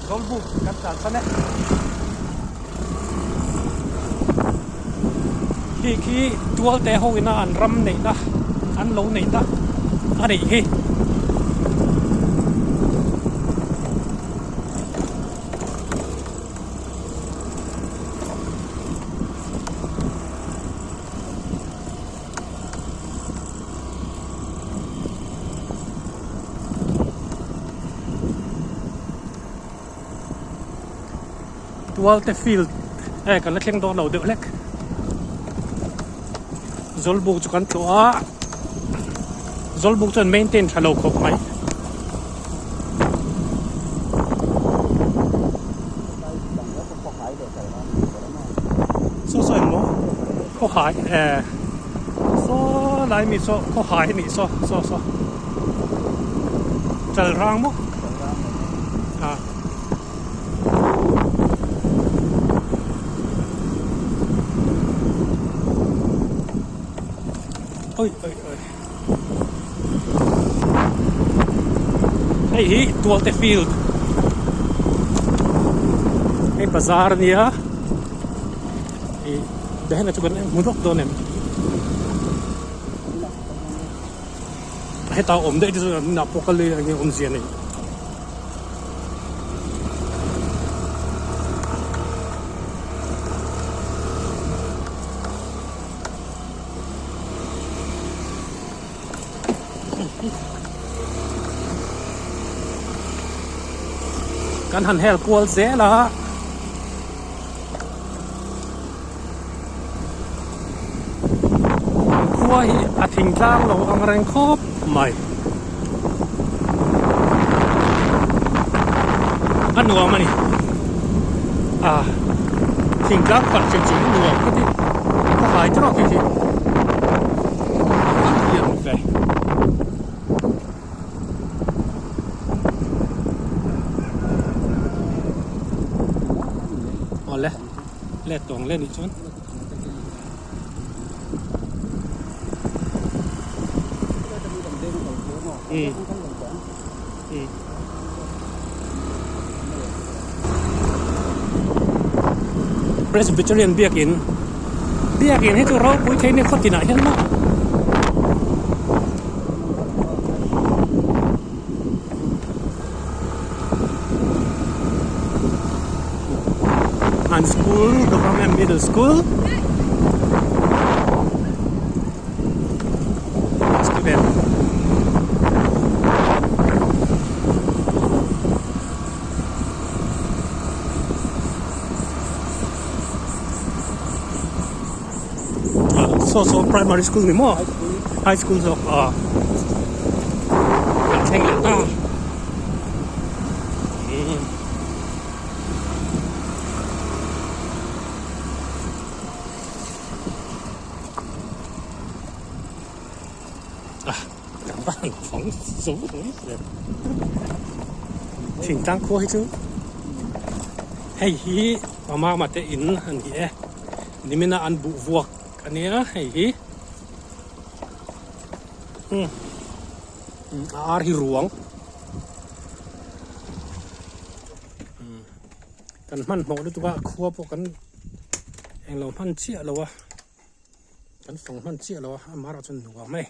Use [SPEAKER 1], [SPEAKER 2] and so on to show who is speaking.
[SPEAKER 1] Zawlbuk kan tlansan e. Khi khi tualte ho ina an ram neihna an lo neihna a nih hi. Tualte field e kan la thleng dawn lo deuh hlek Zawlbuk chu kan tlawh a Zawlbuk chuan maintain tha lo khawp mai. Saw saw engmaw khawhai eh saw lai mi saw khawhai a nih saw saw saw chal rang maw ah oi oi oi hei hi Tualte field hei bazar a nia ih behna chu kan hmu lawk dawn em heta awm daih te chu an inah pawh kal ila enge awmzia nei. Kan han hel kual zel a. Khua hi a thing tlang lo ang reng khawp mai. A nuam a ni. A thingtlang palh hrim hrim a nuam ka ti. Ka hai trawk hi khi. A lian ve. Awle let tawng le nih chuan. Presbyterian biakin biakin hi chu ropui thei nia khawtinah hian maw an school government middle school student saw saw primary school ni maw high school zawk ah kan thleng leh ta Thingtlang khua hi chu hei hi Pamama te in a ni e nimina an buh vuak a nia hei hi a ar hi ruang kan hmanhmawh lutuk a khua pawh kan englo hman chiah lo a. Kan fang hman chiah lo a, amah erawh chuan nuam e.